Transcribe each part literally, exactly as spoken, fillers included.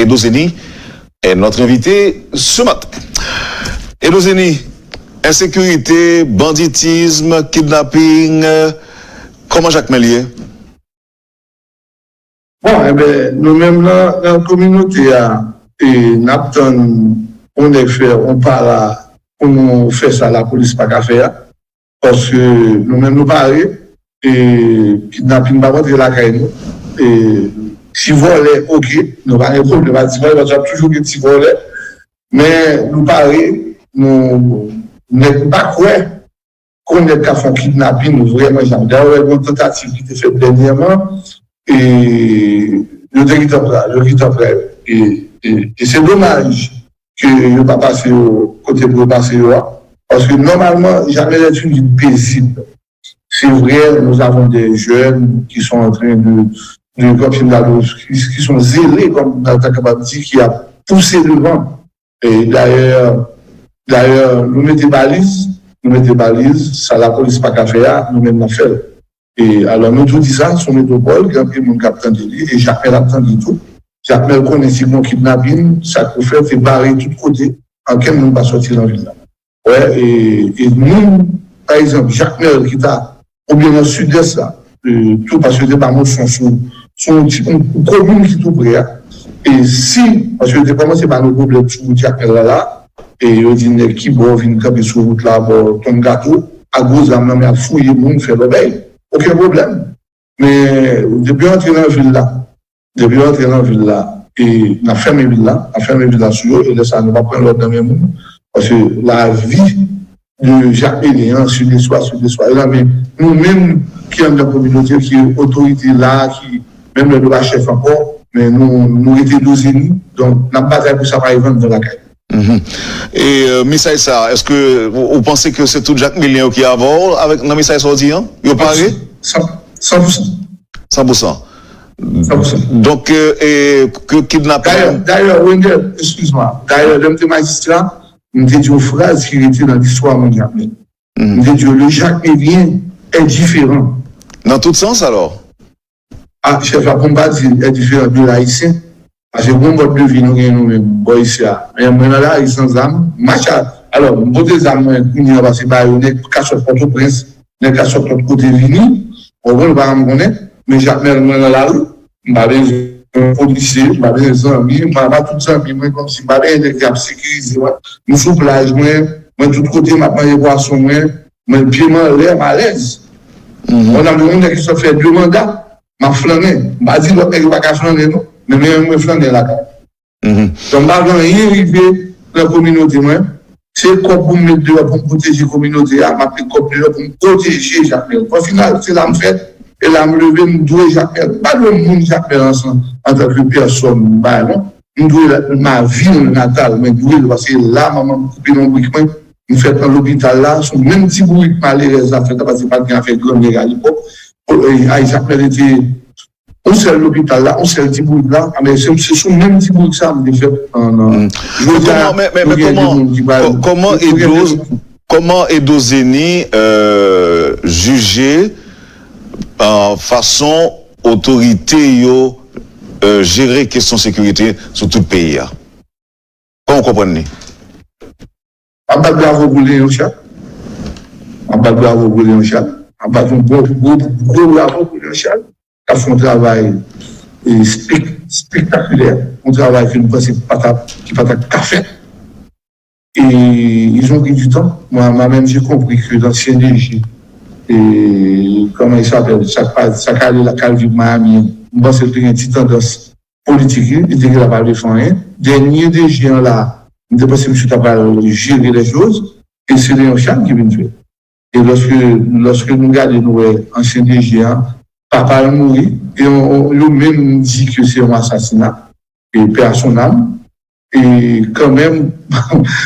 Edo Zeni est notre invité ce matin. Edo Zeni, ensekirite, banditism, kidnaping, kòman Jakmèl ye? Bon, enben, nou menm nan, nan kominote a, e n ap tann yon nèg fè yon pa la pou nou fè sa lapolis pa ka fè a. Paske nou menm nou pare, e kidnaping p ap antre lakay nou. E si vòlè, oke, nou pa gen pwoblèm ak ti vòlè, paske ap toujou gen ti vòlè. Men nou pare, nou, nèg nou pa kwè, konnen ka fè yon kidnaping vrèman janm. Dayè, wè, gen yon tantativ ki te fèt dènyèman, e yo te gentan pran, yo gentan pran. E, e, e se domaj ke yo pa pase yo kote pou yo pase yo a. Paske nòmalman, Jakmèl est une ville paisible. C'est vrai, nous avons des jeunes qui sont en train de, de continuer à nous, qui, qui sont zélés, comme on est capable de dire, qui a poussé devant. E dayè, dayè, nou mete baliz, nou mete baliz, sa lapolis pa ka fè a, nou menm n ap fè l. E alò, nou tou di sa, se yon metwopòl, gen anpil moun k ap tande li, e Jakmèl ap tande tou. Jakmèl konnen si gen yon kidnaping, sa k pou fèt, se bare tout kote, ankenn moun pa sòti nan vil la. Wè, e, e nou, pa egzanp, Jakmèl ki ta oubyen nan sidès la, e, tou, paske se pa yon sou, sou, sou yon ti, yon, yon komin ki tou pre a. E si, paske yo te kòmanse ba nou pwoblèm sou wout Jakmèl la la, e yo di nèg ki bò vin kanpe sou wout la, bò Tonm Gato, ak gwo zam nan men ap fouye moun, fè lòbèy. Okenn pwoblèm. Men, depi yo antre nan vil la, depi yo antre nan vil la, e n ap fèmen vil la, n ap fèmen vil la sou yo, e lè sa a, nou p ap pran lòd nan men moun, paske lavi de Jakmèl an, Sidès la, Sidès la, e la, men nou menm ki anndan kominote, ki otorite la, ki menm lè nou pa chèf ankò, men nou, nou rete dozeni, donk n ap batay pou sa pa rive anndan lakay. Mhm. E euh, mesaj sa, èske ou, ou panse ke se tout Jakmelyen yo ki avè w avèk nan mesaj sa w di an? Yo pare? San, san pou san. San pou san. San pou san. Donk, euh, e, ke kidnaping. Dayè, dayè, Wendell, eskiz mwa. Dayè, lè m te majistra, m te di yon fraz ki rete nan listwa moun Jakmèl. M te di yo, le Jakmelyen est différent. Nan tout sans, alò? Ah, chèf la, pou m pa di, est différent de l'Haïtien. Paske bon mòd de vi nou gen nou menm, bò isi a. Men mwen nan lari san zam, m mache a, alò, m pote zam mwen, kounye a, paske ba yo nèg ka sot Pòtoprens, nèg ka sot lòt kote vini, ou konprann, ou pa janm konnen, men Jakmèl mwen nan lari, m pa bezwen polisye, m pa bezwen zanmi, m pa, pa tout zanmi mwen, kòmsi m pa bezwen nèg ki ap sekirize mwen, m sou plaj mwen, mwen tout kote m ap manje pwason mwen, mwen pye m anlè, m alèz. Mwen nan yon nèg ki sot fè de manda, m ap flannen. M pa di lòt nèg yo pa ka flannen non, men mwen menm mwen flannen lakay. Donk m pa vle anyen rive nan kominote mwen. Se kòb pou m met deyò pou m pwoteje kominote a, m ap met kòb deyò pou m pwoteje Jakmèl. An final, se la m fèt e la m leve, m dwe Jakmèl. M pa dwe moun Jakmèl ansanm antanke pèsòn, m pa non. M dwe la, ma vil natal, mwen dwe l, paske la manman m koupe lonbrik mwen. M fèt nan lopital la, sou menm ti bourik malerèz la fèt la, paske pa t gen afè gran nèg alepòk. Ay, Jakmèl te yon sèl lopital la, yon sèl ti bourik la, a, men se, se sou menm ti bourik sa m te fèt nan, nan, jodi a, Kòman, men, men, men kòman, kò- kòman Edo, kòman Edo Zeni euh, jije euh, fason otorite yo euh, jere kesyon sekirite sou tout peyi a? Kòman w konprann li? M ap bat bravo pou Leon Charles. M ap bat bravo pou Leon Charles. M ap bat yon gwo, gwo, gwo bravo pou Leon Charles. K ap fè yon travay e, spek- spektakilè. Yon travay ke nou panse ki pa t ap, ki pa t ap ka fèt. Et ils ont pris du temps. Moi, moi-même, j'ai compris que l'ancien D G, et comment il s'appelle, sa k pa- sa k ale la, k al viv Miami, m panse l te gen ti tandans politik li, li te gentan pa vle fè anyen. Dènye D G an la, m te panse misye ta pral jere les choses, e se Leon Charles ki vin fè. E lòske, lòske nou gade, nou wè ansyen D G an, papa l mouri, e yo, yo menm di ke se yon asasina, e paix à son âme, e kanmenm,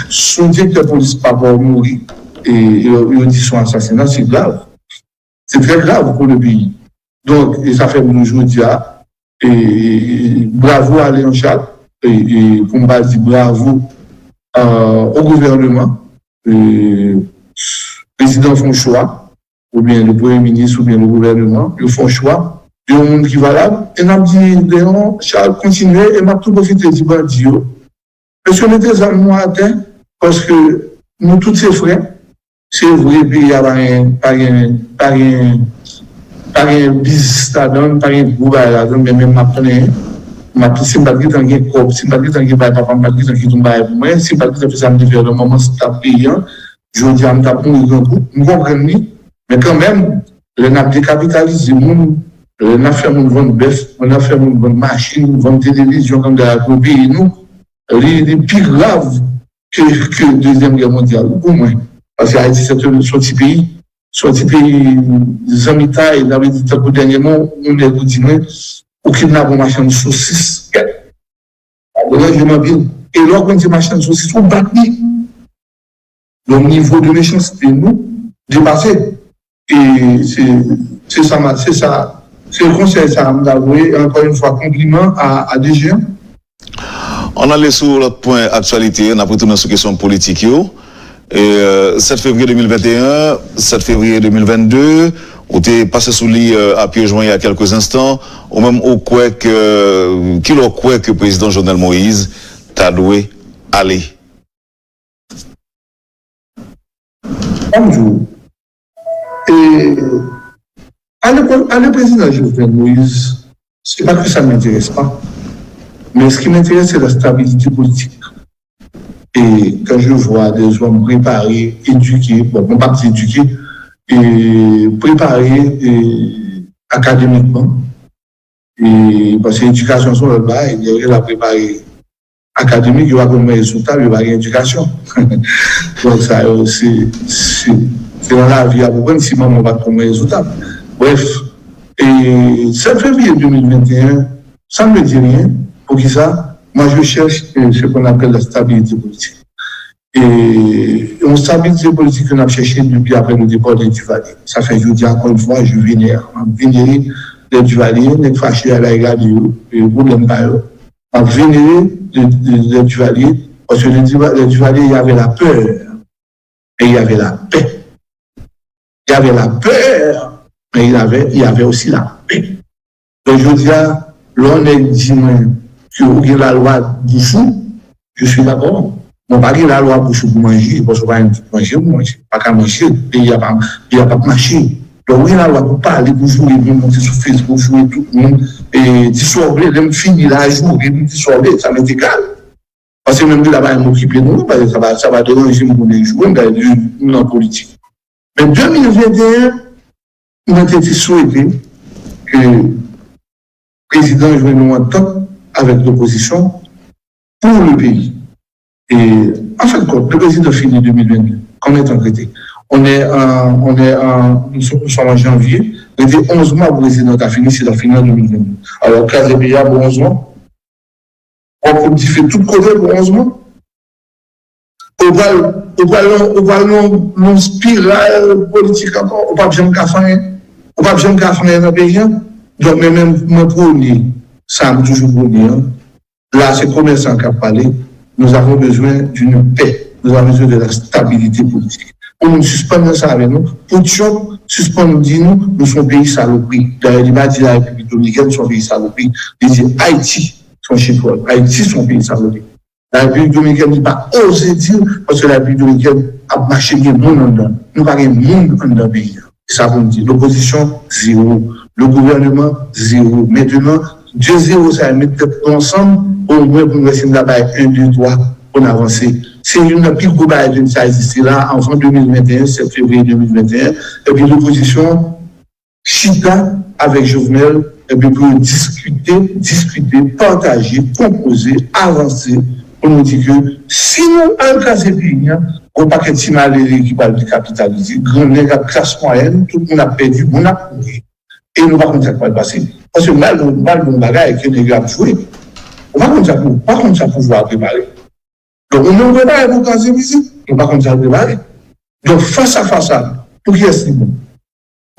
si yon direktè polis papa w mouri, e yo, yo di se yon asasina, se grav. Se trè grav pou le peyi. Donk, e sa fè m di w jodi a, e, e, bravo a Leon Charles, e, e pou m pa di bravo euh, au gouvernement, e prezidan fè yon chwa, oubyen le premye minis, oubyen le gouvènman, yo fè yon chwa de yon moun ki valab, e n ap di Leon Charles kontinye, e m ap tou pwofite di bandi yo, mesye, mete zam nou atè, paske nou tout se frè, se vre, peyi a pa gen, pa gen, pa gen, pa gen biznis ladan l, pa gen gwo bagay ladan l, men menm m ap plenyen. M ap, si m pa t gentan gen kòb, si m pa t gentan gen bagay papa m, pa t gentan kite yon bagay pou mwen, si m pa t gentan fè sa m te fè nan moman s t ap peyi an, jodi a m t ap mouri grangou. M konprann li, men kanmenm, lè n ap dekapitalize moun, lè n ap fè moun vann bèf, lè n ap fè moun vann machin, vann televizyon, vann gaz pou peyi nou, li, li pi grav ke, ke Dezyèm Gè Mondyal, pou mwen. Paske Ayiti se te, se yon ti peyi, se yon ti peyi zanmitay, sa vle di tankou dènyèman, yon nèg ou di mwen, ou kidnape yon machann sosis, kèt, sa deranje m anpil. E lè w konn se machann sosis, ou bat li. Donk, nivo de mechanste nou depase. E se, se sa, ma- se sa, se konsèy sa a m ta voye. E ankò yon fwa, konpliman a, a D G an. Ann ale sou lòt pwen aktyalite, n ap retounen sou kesyon politik yo. E, euh, sèt fevriye de mil venteyen, sèt fevriye de mil vennde, ou te pase sou li, euh, a pye jwen il y a quelques instants, ou menm ou kwè ke, ki lè w kwè ke prezidan Jovenel Moïse ta dwe ale? Ann di w, e, ale, ale prezidan Jovenel Moïse, c'est pas que ça ne m'intéresse pas, mais ce qui m'intéresse, c'est la stabilité politique. Et quand je vois des hommes préparés, éduqués, bon, mwen pa di éduqués, e prepare e, akademikman, e, paske edikasyon se yon lòt bagay, lè l ap prepare akademik, yo pa konn manje sou tab, yo pa gen edikasyon. Donk, sa yo, se, se, se nan lavi a pou konn si manman w pa t konn manje sou tab. Bref, e sèt fevriye de mil venteyen, ça ne me dit rien. Poukisa? Moi, je cherche euh, ce qu'on appelle la stabilité politique. E yon stabilite politik ke n ap chèche depi apre le départ de Duvalier. Sa fè jodi a, ankò yon fwa, je vénère. M ap venere lè Duvalier, nèg fache a, al gade yo, e pwoblèm pa yo. M ap venere de, de, de Duvalier, paske lè Duva- lè Duvalier, il y avait la peur, mais il y avait la paix. Il y avait la peur, mais il y avait, il y avait aussi la paix. Donk, jodi a, lè yon nèg di mwen ke ou gen lalwa bouch ou, je suis d'accord. Mwen pa gen lalwa bouch ou pou manje, paske ou pa menm tout manje pou manje. Pa ka manje, peyi a pa, peyi a p ap mache. Donk, ou gen lalwa pou pale, pou joure moun, monte sou Facebook, joure tout moun, e di sa w vle, lè m fini la, joure m, di sa w vle, sa m egal. Paske menm de la pa menm okipe nou, paske sa pa, sa pa deranje m pou nèg joure m, dayè nou nan politik. Men de mil venteyen, mwen te ti swete ke prezidan jwenn yon antant avèk lopozisyon pou le peyi. E, an fen de kont, le prezidan fini de mil vennde. Konbyen tan k rete? On est en, on est en, nous sommes, nous sommes en janvier. Rete onz mwa pou prezidan ta fini, si l ap fini an de mil vennde. Alò, kraze peyi a pou onz mwa. W ap fout dife tout kote pou onz mwa. Ou pral, ou pral, ou pral nan yon spiral politik ankò. Ou p ap janm ka fè anyen. Ou p ap janm ka fè anyen nan peyi a. Donk, men menm mwen premye, sa m toujou premye an. La, se komèsan k ap pale. Nous avons besoin d'une paix. Nous avons besoin de la stabilité politique. Pou moun sispann nan sa avè nou, pou Trump sispann di nou, nou se yon peyi salopri. Dayè, li pa di Larepiblik Dominikèn se yon peyi salopri. Li di Ayiti se yon shithole. Ayiti se yon peyi salopri. Larepiblik Dominikèn, li pa oze di l, paske Larepiblik Dominikèn ap mache gen moun anndan. Nou pa gen moun anndan peyi a. Se sa pou m di. Lopozisyon, zewo. Le gouvèneman, zewo. Mentnan, de zewo sa yo, met tèt nou ansanm, omwen pou n wè si n ta bay en, de, twa, pou n avanse. Se youn nan pi gwo bagay ke n sa egziste la, anvan de mil venteyen, sèt fevriye de mil venteyen, epi lopozisyon chita avèk Jovenel, epi pou yo diskite, diskite, pataje, konpoze, avanse, pou nou di ke si nou al kraze peyi a, gon pakèt ti malere ki pral dekapitalize, grannèg ak klas mwayèn, tout moun ap pèdi, moun ap mouri. E nou pa konn sa k pral pase. Paske m pral, m pral di w yon bagay ke nèg yo ap jwe. Ou pa konn sa pou, pa konn sa pouvwa a prepare. Donk, ou menm ou prepare pou w kraze piti, ou pa konn sa l prepare. Donk, fas a fas a, pou kiyès li bon?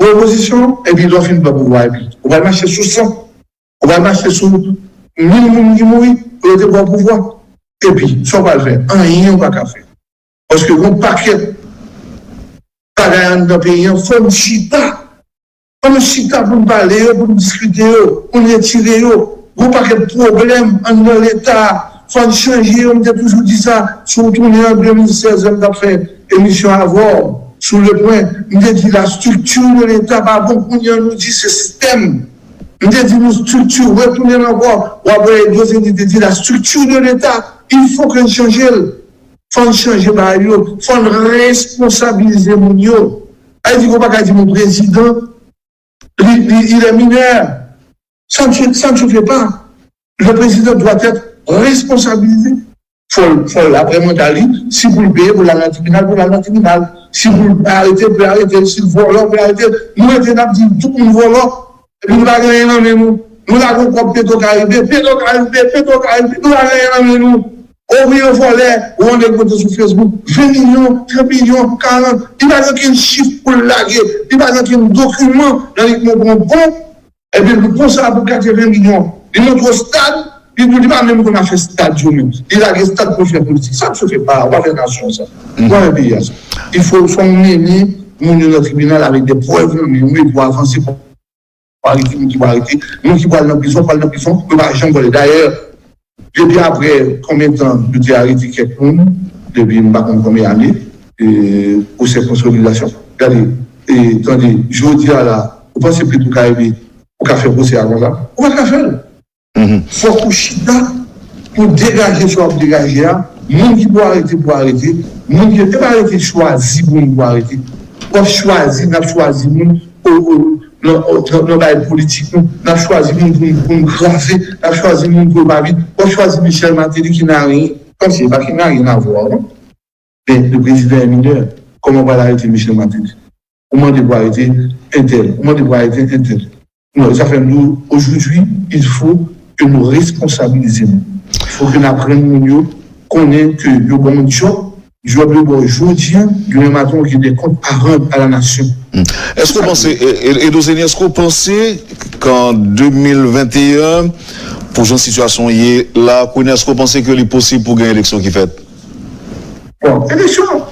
Pou opozisyon, epi lè w fin pran pouvwa, epi ou pral mache sou san, ou pral mache sou mil moun ki mouri pou yo te ba w pouvwa. Epi, sa w pral fè? Anyen ou pa ka fè. Paske gon pakèt bagay anndan peyi a, fò n chita. Fò nou chita pou n pale yo, pou n diskite yo, pou n retire yo. Gon pakèt pwoblèm anndan Leta a, fò n chanje yo. M te toujou di sa, si w tounen an de mil sèz, lè m t ap fè emisyon avè w sou Le Point, m te di la structure de l'État pa bon. Kounye a nou di se sistèm. M te di nou strikti retounen ankò. W ap wè Edo Zeni te di la structure de l'État, il faut que n chanje l. Fò n chanje bagay yo. Fò n responsabilize moun yo. Sa vle di ke w pa ka di yon prezidan, li, li, il est mineur. Ça ne se, ça ne se fait pas. Le président doit être responsabilisé. Fò l, fò l apre manda li, si pou l peye pou l al nan tribinal, pou l al nan tribinal. Si pou l arete, pou l arete l. Si l vòlò, pou l arete l. Nou rete n ap di tout moun vòlò, epi nou pa gen anyen nan men nou. Nou lage yon kòb Petro Caribe, Petro Caribe, Petro Caribe, nou pa gen anyen nan men nou. Ouvriye vòlè, ou wè yon nèg monte sou Facebook, ven milyon, trant milyon, karant, li pa gen okenn chif pou l lage, li pa gen okenn dokiman nan li k montre yon bon, epi l pran sa pou katreven milyon. Li montre w stad, li di w li pa menm konn afè stad yo menm. Li lage stad pou l fè politik. Ça ne se fait pas, ou pa fè nasyon sa. Ou pa fè peyi a sa. Il faut, fò w mennen moun yo nan tribinal avèk de prèv nan men yo pou avanse, pou arete moun ki pou arete, moun ki pral nan prizon, pral nan prizon, yo pa janm vòlè. Dayè, depi apre konbyen tan yo te arete kèk moun, depi m pa konn konbyen ane, e, pwosè konsolidasyon. Gade, e, tande, jodi a la, ou panse Petro Caribe, ou ka fè pwosè a konsa? Ou pa ka fè l. Fòk ou chita pou degaje sa w ap degaje a. Moun ki pou arete, pou arete. Moun ki, e pa arete, chwazi moun pou arete. W ap chwazi, n ap chwazi moun o, o, nan, o, nan, nan bagay politik nou. N ap chwazi moun pou, pou n kraze. N ap chwazi moun pou yo pa vin. W ap chwazi Michel Martelly ki n'a rien. Kòmsi, pa ki n'a rien à voir, non? Men le président est mineur. Kòman w pral arete Michel Martelly? Ou mande pou arete entèl. Ou mande pou arete entèl. Non, sa fè m di w, aujourd'hui, il faut que nou responsabilize nou. Il faut que n aprann moun yo konnen ke yo ba w yon djòb, djòb yo ba w jodi a, demen maten w gen de kont à rendre à la nation. Èske w panse, e, e, Edo Zeni, èske w panse ke an de mil venteyen, pou jan sitiyasyon ye la kounye a, èske w panse ke li posib pou gen eleksyon ki fèt? Bon, eleksyon,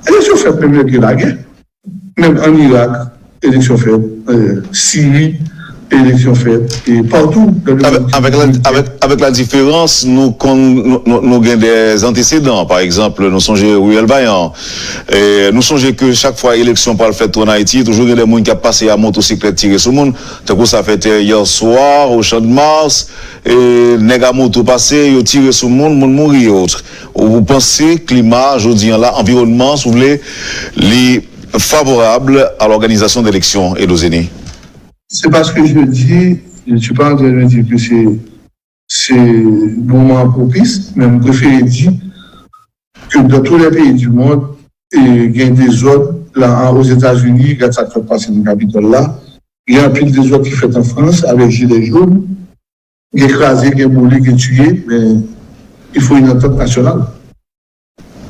eleksyon fèt menm lè gen lagè. Menm ann Irak, eleksyon fèt, e, Siri, eleksyon fèt, e patou nan lemonn. Avèk, avèk la, avèk, avèk la diferans, nou konn, nou, nou, nou gen de antesedan. Pa egzanp, nou sonje Riyèl Vayan. E, nou sonje ke chak fwa eleksyon pral fèt tou ann Ayiti, toujou gen de moun k ap pase a motosiklèt tire sou moun. Tankou sa fèt, e, yè swa, o Champ de Mars, e, nèg a moto pase, yo tire sou moun, moun mouri e otre. Ou panse klima jodi an la, anviwònman, si w vle, li favorab à l'organisation d'élections, Edo Zeni? C'est pas ce que je dis, je ne suis pas en train de dire que c'est, c'est moment propice, mais je préfère dire que dans tous les pays du monde, e, gen dezòd la, an, Ozetazini, gad sa k fèk pase nan Kapitòl la, gen anpil dezòd ki fèt an Frans avèk jilè jòn, gen kraze, gen boule, gen tiye, men il faut une entente nationale.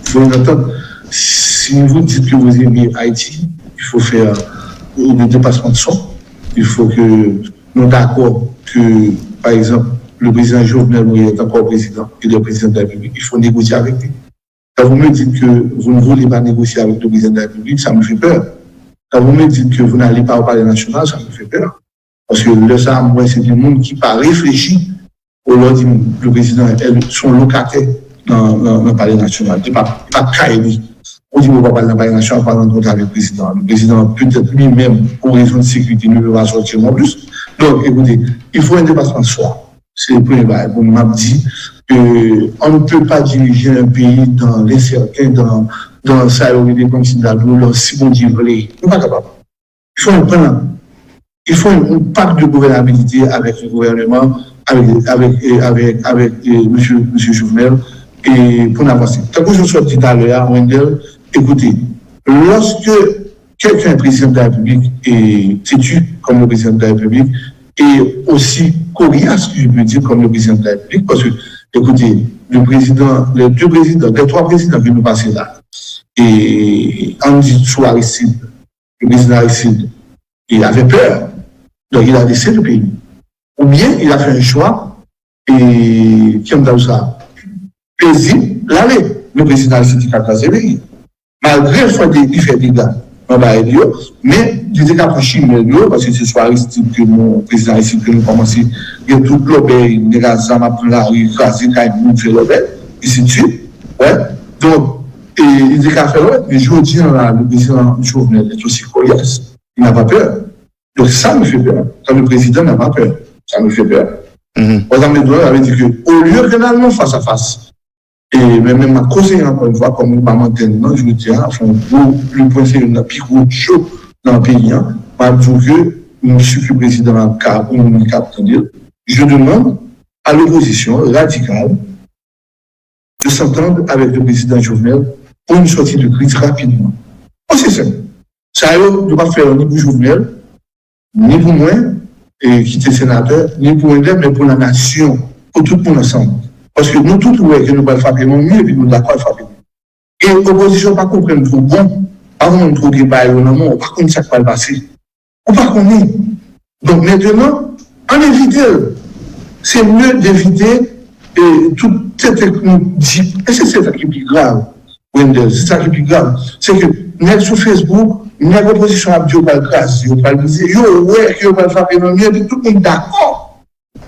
Il faut une entente. Si vous dites que vous aimez Haïti, il faut faire, euh, le dépassement de soi. Il faut que nous d'accord que, par exemple, le président Jovenel Moïse est encore président, il est président de la République, il faut négocier avec lui. Quand vous me dites que vous ne voulez pas négocier avec le président de la République, ça me fait peur. Quand vous me dites que vous n'allez pas au Palais national, ça me fait peur. Paske lè sa a, m wè se de moun ki pa reflechi. Ou lè w di m, le président, se yon lokatè nan, nan, nan Palais national. Li pa, li pa kay li. Ou di m ou pa pral nan Palais national, pa rankontre avèk prezidan an. Le président, peut-être lui-même, pour raison de sécurité, ne peut pas sortir non plus. Donc, écoutez, il faut un dépassement de soi. Se premye bagay pou m ap di, euh, on ne peut pas diriger un pays dans l'incertain, dans, dans sa yo rele kòmsi nan dlo, si Bondye vle. Nou pa kapab. Il faut un plan. Il faut un, un pacte de gouvernabilité avec le gouvernement, avec, avec, euh, avec, avec, euh, monsieur, monsieur Jovenel, et pour avancer. Tankou jan w sot di talè a, Wendell, écoutez, lorsque quelqu'un est président de la République et têtu comme le président de la République, et aussi coriace, si je peux dire, comme le président de la République, parce que, écoutez, le président, les deux présidents, les trois présidents que nous passons là, et on dit sous Aristide, le président Aristide, il avait peur, donc il a laissé le pays. Ou bien il a fait un choix, et, qui aime ça, paisible, l ale. Men prezidan Aristide ka kraze peyi. Malgre l fè de, li fè dega. nan bagay li yo, men li te ka pran chimen l yo, paske se sou Aristide ke nou, prezidan Aristide ke nou kòmanse gen tout lòbèy, nèg a zam ap pran lari, kraze kay moun, fè lòbèy, ensidswit. Wè. Donk, e, li te ka fè lòbèy, men jodi a la, le président Jovenel est aussi coriace. Il n'a pas peur. Donc ça me fait peur. Quand le président n'a pas peur, ça me fait peur. Sa vle di ke olye ke n al nan fas a fas, e men menm m ap konseye ankò yon fwa, kòm li pa m antèn nan, jodi a, fè yon gwo, li pwen se youn nan pi gwo cho nan peyi a, m ap di w ke m si ke prezidan an ka, pou moun ki ap tande l, je demande à l'opposition radicale de s'entendre avec le président Jovenel pour une sortie de crise rapidement. Bon, se senp. Sa yo, yo p ap fè yo ni pou Jovenel, ni pou mwen, e, ki te senatè, ni pou Wendell, men pou la nasyon, pou tout moun ansanm. Paske nou tout wè ke nou pral frape nan mi, epi nou dakò al frape nan mi. E opozisyon pa konprann twò bon, pa konprann twò gen bagay yo nan men w, ou pa konn sa k pral pase. Ou pa konnen. Donk, mentnan, ann evite l. Se mye devite, e, tout tenten k nou di. E se, se sa ki pi grav, Wendell. Se sa ki pi grav. Se ke nèg sou Facebook, nèg opozisyon ap di yo pral kraze, yo pral brize. Yo wè ke yo pral frape nan mi, epi tout moun dakò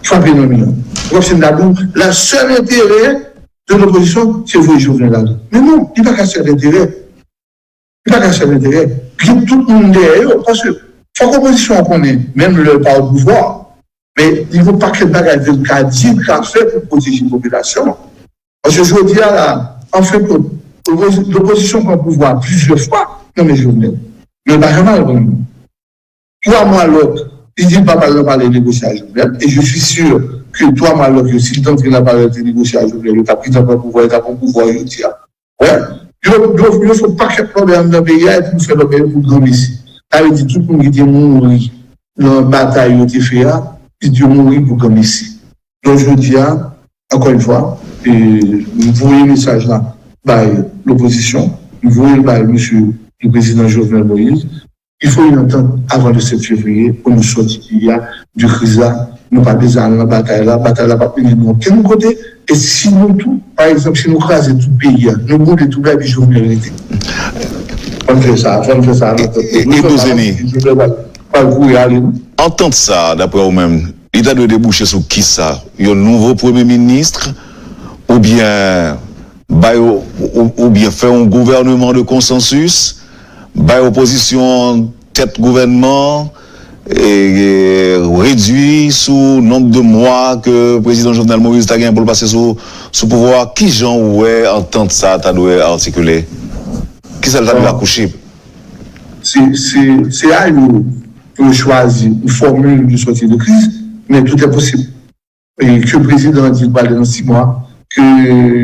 frape nan mi an. Ou konprann sa m di w? Le seul intérêt de l'opposition, se voye Jovenel ale. Men non, li pa ka sèl enterè. Li pa ka sèl enterè. Gen tout moun dèyè yo. Paske fòk opozisyon an konnen, menm lè l pa o pouvwa, men li gen yon pakèt bagay ke l ka di, l ka fè pou l pwoteje popilasyon an. Paske jodi a la, an fen kont, lopozi-, lopozisyon pran pouvwa plizyè fwa nan men Jovenel. Men l pa janm al pran li. Twa mwa lòt, li di l p ap al nan palè negosye a Jovenel. E je suis sûr que twa mwa lòt yo, si l t antre nan palè te negosye a Jovenel, yo t ap gentan pran pouvwa, yo t ap pran pouvwa jodi a. Wè, yo, yo, yo fè yon pakèt lòbèy anndan peyi a, epi yo fè lòbèy yo pou granmesi. Sa vle di tout moun ki te mouri nan batay yo te fè a, li di yo mouri pou granmesi. Donk, jodi a, ankò yon fwa, e, m voye mesaj la bay lopozisyon, m voye l bay mesye le prezidan Jovenel Moïse, il faut une entente avant le sept février pou nou sòti peyi a de kriz la. Nou pa bezwen al nan batay la. Batay la p ap mennen nou okenn kote. E si nou tou, pa egzanp, si nou kraze tout peyi a, nou boule tout bagay, epi Jovenel rete. Fò n fè sa, fò n fè sa nan tèt nou. E, e, e nou Dozeni, Jovenel pral, pral kouri ale, non? Antant sa, daprè ou menm, li ta dwe debouche sou kisa? Yon nouvo premye minis, oubyen bay, ou, ou, oubyen fè yon gouvèneman de konsansis, bay opozisyon an tèt gouvènman, e, e, redui sou nonb de mwa ke prezidan Jovenel Moïse ta gen pou l pase sou, sou pouvwa a. Kijan ou wè antant sa a ta dwe atikile? Kisa l ta dwe akouche? Se, se, se a yo pou yo chwazi yon fòmil de sortie de crise, men tout est possible. E ke prezidan an di l prale nan sis mwa, ke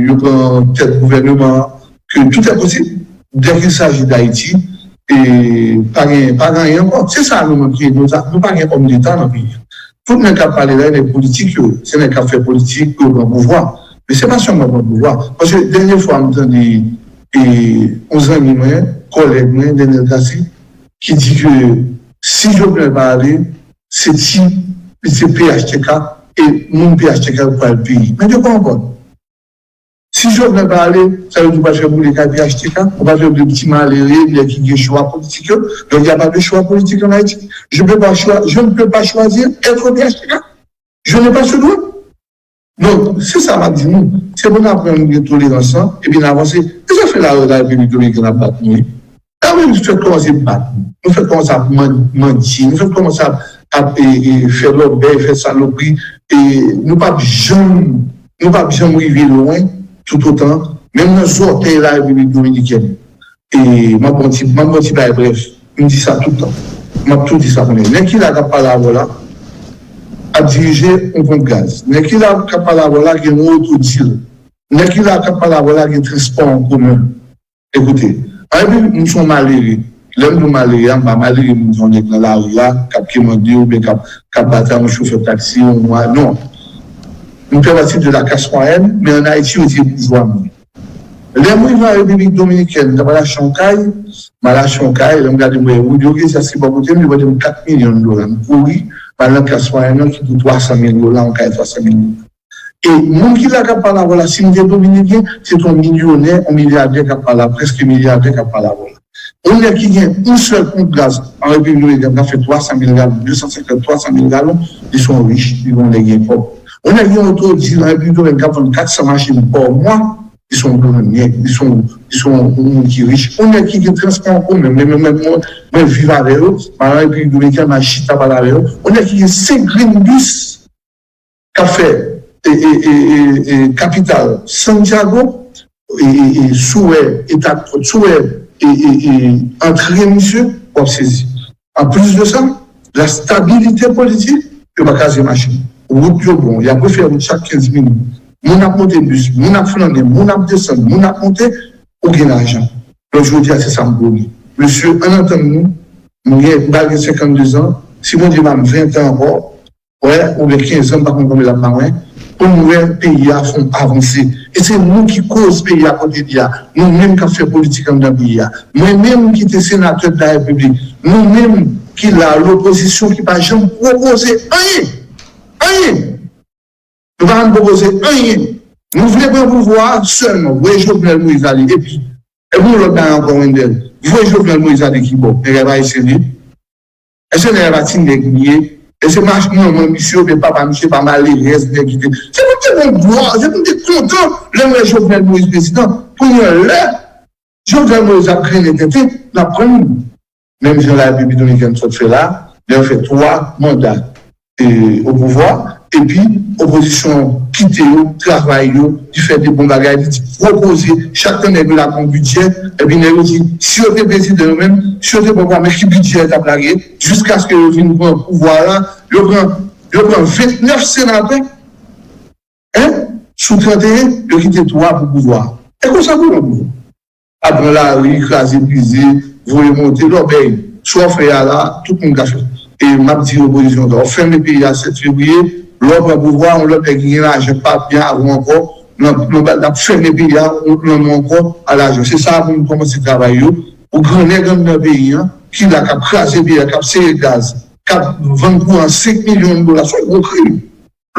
yo pran tèt gouvèneman an, ke tout est possible. Dès qu'il s'agit d'Haïti, e pa gen, pa gen anyen ankò. Se sa nou menm ki nou, nou pa gen òm deta nan peyi a. Tout nèg k ap pale la, e nèg politik yo, se nèg k ap fè politik pou yo pran pouvwa. Men se pa sèlman pran pouvwa. Paske dènye fwa m tande, e, yon zanmi mwen, kòlèg mwen, Daniel Cassy, ki di ke si Jovenel pa ale, se ti, se P H T K e moun P H T K yo pral peye. Men de quoi on parle? Si Jovenel pa ale, sa vle di ou pral fè boule kay P H T K, ou pral fè boule ti malere, nèg ki gen chwa politik yo. Donc, il n'y a pas de choix politique en Haïti. Je peux pas choi-, je ne peux pas choisir être P H T K. Je n'ai pas ce droit. Donk, se sa m ap di nou. Se pou n aprann gen tolerans lan, epi n avanse. E zafè la, la Repiblik Dominikèn ap bat nou, wi. Sa vle di fèk kòmanse bat nou. Nou fèk kòmanse ap man-, mandye. Nou fèk kòmanse ap, ap, e, e, fè lòbèy, fè salopri. E nou p ap janm, nou p ap janm rive lwen toutotan, menm nan zòtèy la Repiblik Dominikèn. E m ap ba w ti, m ap ba w ti bagay brèf. M di sa tout tan. M ap tou di sa kounye a. Nèg ki la k ap pale avè w la, ap dirije yon ponp gaz. Nèg ki la k ap pale avè w la gen yon oto deal. Nèg ki la k ap pale avè w la gen transpò an komen. Ekoute, anpil moun se yon malere. Lè m di w malere a, m pa malere moun se yon nèg nan lari a, k ap kemande oubyen k ap, k ap batay yon chofè taksi yon mwa, non. M fè pati de la classe moyenne, men ann Ayiti, yo di e boujwa m ye. Lè m rive an Repiblik Dominikèn, m t ap al achte yon kay, m al achte yon kay, lè m gade m wè Julio Iglesias ki bò kote m, li mande m kat milyon dola. M kouri, m al nan klas mwayen nan ki pou twa san mil dola, yon kay twa san mil dola. E moun ki la k ap pale avè w la, si m te dominiken, se t on milyonè, on milyadè k ap pale, prèske milyadè k ap pale avè w la. Yon nèg ki gen yon sèl ponp gaz an Repiblik Dominikèn k ap fè twa san mil galon, de san senkant, twa san mil galon, li se yon rich, li se yon nèg gen kòb. Yon nèg gen oto di an Repiblik Dominikèn k ap vann kat san machin pa mwa, li se yon grannyè, li se yon, li se yon, yon moun ki rich. Yon nèg ki gen transpò an komen, men, men, men, mwen, mwen viv avè yo, m al an Repiblik Dominikèn, m al chita pale avè yo. Yon nèg ki gen senk grenn bis k ap fè e, e, e, e, e, kapital Santiago, e, e, e, sou wè eta, sou wè e, e, e, antre misye, w ap sezi. Anplis de sa, la stabilite politik, yo pa kraze machin. Wout yo bon, y ap refè wout chak kenz minit. Moun ap monte bis, moun ap flannen, moun ap desann, moun ap monte, ou gen lajan. Donk, jodi a, se sa m promèt. Mesye, ann antann nou, m gen, m pral gen senkannde zan, si Bondye ban m ven tan ankò, wè, oubyen kenz zan, m pa konn konbyen l ap ba mwen, pou n wè peyi a fè yon avanse. E se nou ki koz peyi a kote li a, nou menm k ap fè politik anndan peyi a. Mwen menm ki te senatè de la Repiblik, nou menm ki la, lopozisyon ki pa janm pwopoze anyen, anyen. Nou pa janm pwopoze anyen. Nou vle pran pouvwa a sèlman, voye Jovenel Moïse ale, epi, epi yon lòt bagay ankò, Wendell, voye Jovenel Moïse ale kibò? Nèg la pa ayisyen li? Èske nèg la pa ti nèg li ye? Èske mach-, manman misye oubyen papa misye pa malerèz nèg ki te. Se pou n te gen glwa, se pou n te kontan lè n wè Jovenel Moïse prezidan. Kounye a lè Jovenel Moïse ap grennen tenten, n ap pran li. Menm jan la Repiblik Dominikèn sot fè la, lè yo fè twa manda e, o pouvwa, epi opozisyon kite yo, travay yo, li fè de bon bagay, li di pwopoze, chak tan nèg yo lage yon bidjè, epi nèg yo di, si yo te prezidan yo menm, si yo te pran pouvwa, men ki bidjè yo t ap lage, jiskaske yo vin pran pouvwa la, yo pran, yo pran vennèf senatè, en, sou tranteyen, yo kite twa pou pouvwa. E konsa pou nou. Ap pran lari, kraze brize, voye monte, lòbèy. Sa w fè a la, tout moun ka fè. E m ap di opozisyon an, w ap fèmen peyi a sèt fevriye, lè w pran pouvwa, yon lòt nèg ki gen lajan k pa byen avè w ankò, nan, nan, n ap fèmen peyi a, nan men w ankò a lajan. Se sa pou nou kòmanse travay yo, pou grannèg anndan peyi an, ki la k ap kraze peyi a, k ap sere gaz, k ap vann kouran senk milyon dola, se yon gwo krim.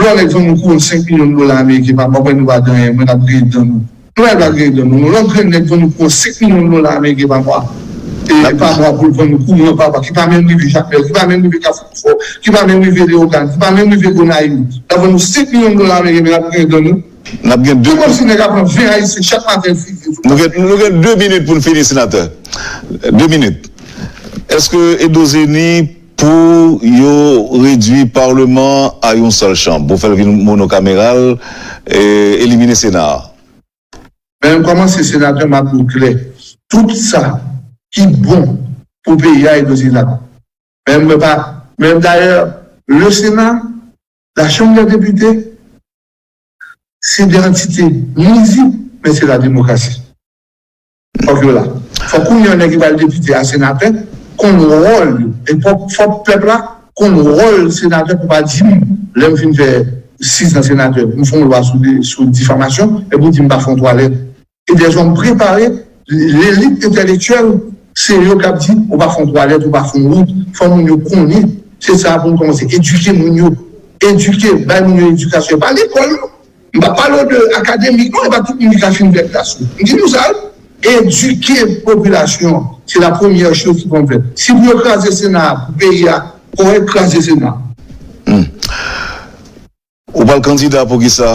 Lè yon nèg vann nou kouran senk milyon dola ameriken pa mwa, mwen nou pa gen anyen, mwen n ap griyen dan nou. Nou pa griyen dan nou. Lè yon grenn nèg vann nou kouran senk milyon dola ameriken pa mwa, e pa mwa pou l vann nou kouran pa mwa, ki pa menm rive Jakmèl, ki pa menm rive Kafou Fò, ki pa menm rive Leyogàn, ki pa menm rive Gonayiv. L ap vann nou senk milyon dola ameriken, men n ap griyen dan nou. N ap gen de. Se kòmsi nèg ap pran ven ayisyen chak maten, l fize sou. Nou gen, nou gen de minit pou n fini, senatè. De minit. Èske Edo Zeni pou yo redui palman a yon sèl chanm, pou fè l vin monokameral, e, elimine Sena a? Men m kòmanse senatè, m ap di w klè. Tout sa ki bon pou peyi a, Edo Zeni la. Men mwen pa, men dayè, le Sena, la Chambre des Députés, se de antite nwizib, men se la demokrasi. Fòk yo la. Fòk kounye a nèg ki pral depite a senatè konn wòl yo. E fòk, fòk pèp la konn wòl senatè pou pa di m, lè m fin fè sis an senatè, m fè yon lwa sou, sou difamasyon, epi w di m pa fè yon twalèt. E dèzòm prepare, lelit entèlektyèl, se yo k ap di, ou pa fè yon twalèt, ou pa fè yon wout, fò moun yo konnen. Se sa pou nou kòmanse edike moun yo. Edike, bay moun yo edikasyon. E pa lekòl, non. M pa pale w de akademik, non, e pa tout moun ki ka fin fè klas yo. M di nou sa, wi. Edike popilasyon an, se la premyè choz ki pou fèt. Si pou yo kraze Sena a, pou peyi a kòrèk, kraze Sena a. Hmm. Ou pral kandida pou kisa?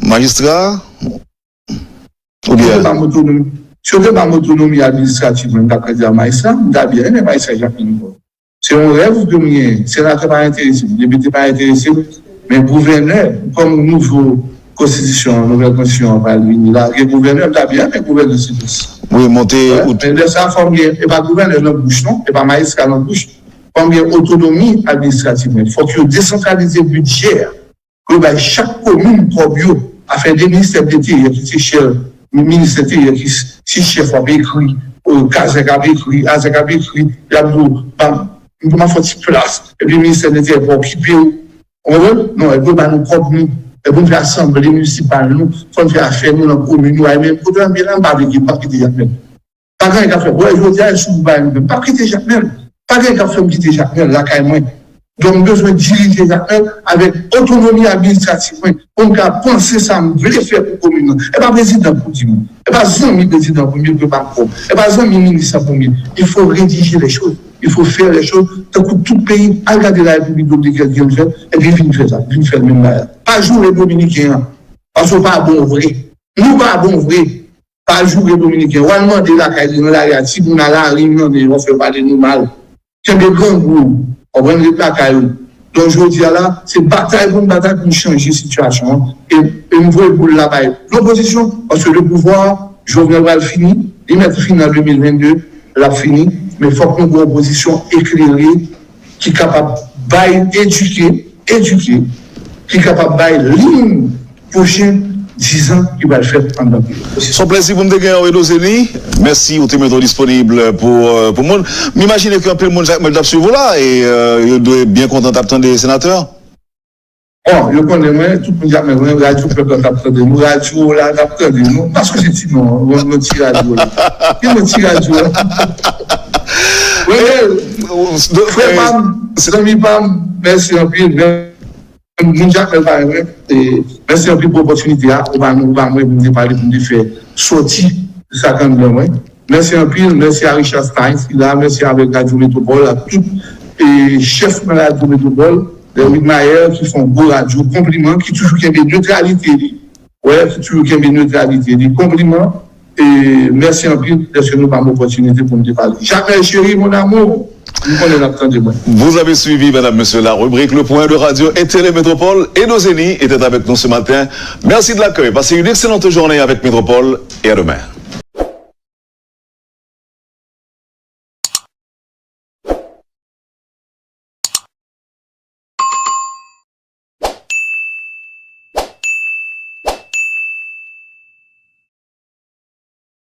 Majistra? Si yo te Oubyen ba m otonomi, si yo te ba m otonomi administrativ, mwen, m t ap kandida majistra, m ta byen renmen majistra Jakmèl ankò. Se yon rèv ke m genyen. Senatè pa enterese m, depite pa enterese m, men gouvènè, kòm nouvo konstitisyon an, nouvèl konstitisyon an pral vini la, gen gouvènè, m ta byen renmen gouvènè Sidès. Wi, monte. Wè, men lè sa, fò m gen, e pa gouvènè nan bouch, non, e pa majistra nan bouch. Fò m gen otonomi administrativ, men fòk yo desantralize bidjè a. Pou yo bay chak komin kòb yo. Afè de ministè de enteryè ki se chèf, ministè enteryè ki se chèf w ap ekri, e, Kazèk ap ekri, Azèk ap ekri, y ap di w, ban m, ban m fè yon ti plas, epi ministè de enteryè pa okipe w. Ou konprann? Non, epi yo ba nou kòb nou, epi n fè asanble minisipal nou, fò n fè afè nou nan komin nou, ay men kote m ye la, m pa vle gen, m p ap kite Jakmèl. Pa gen anyen k ap fè m. Wè, jodi a, e sou bay mwen. M p ap kite Jakmèl. Pa gen anyen k ap fè m kite Jakmèl lakay mwen. Donk, m bezwen dirije Jakmèl avèk otonomi administrativ mwen, pou m ka panse sa m vle fè pou komin nan. E pa prezidan pou di m. E pa zanmi prezidan pou m ye, ke pa m kò. E pa zanmi minis la pou m ye. Il faut rédiger les choses. Il faut faire les choses. Tankou tout peyi, al gade la République dominicaine ki vin fè, epi vin fè sa, vin fè menm bagay. Pa joure Dominiken an, paske w pa bon vre. Nou pa bon vre. Pa joure Dominiken. W al mande lakay li nan lari a, timoun nan lari, mande yo, fè yo pale nou mal. Kenbe grangou, konprann, ret lakay ou. Donk, jodi a la, se batay pou n batay pou n chanje sitiyasyon an. E, e m voye boul la bay lopozisyon, paske le pouvwa, Jovenel pral fini, li mèt fini an de mil vennde, l ap fini, men fòk nou gen opozisyon eklere ki kapab bay, edike, edike, ki kapab bay liy pwochen dizan ki pral fèt anndan peyi a. Se yon plezi pou m te genyen w, Edo Zeni. Mèsi, ou te mete w disponib pou, euh, pou moun. M imajine ke anpil moun Jakmèl t ap swiv ou la, e, euh, yo dwe byen kontan t ap tande senatè. Bon, yo konnen mwen, tout moun Jakmèl, mwen, radyo pèp la t ap tande nou, radyo la t ap tande nou, paske se ti non, non, non ti radyo la. Ki non ti radyo la? Renel, frè pa m, zanmi pa m, mèsi anpil. Moun Jakmèl pa renmen. E, mèsi anpil pou opòtinite a. Ou ba nou, ou ba mwen pou m te pale, pou m te fè sòti sa k anndan mwen. Mèsi anpil. Mèsi a Richard Stein ki la. Mèsi avèk Radyo Metropole, ak tout, e, chèf nan Radyo Metropole, Derwick Mayer, ki fè yon gwo radyo. Konpliman, ki toujou kenbe netralite li. Wè, ki toujou kenbe netralite li. Konpliman. E mèsi anpil dèske nou ba m opòtinite pou m te pale. Jakmèl cheri, mon amour, m konnen n ap tande mwen. Vous avez suivi, mesdames, messieurs, la rubrique Le Point de Radio et Télé Métropole. Edo Zeni était avec nous ce matin. Merci de l'accueil. Passez une excellente journée avec Métropole et à demain.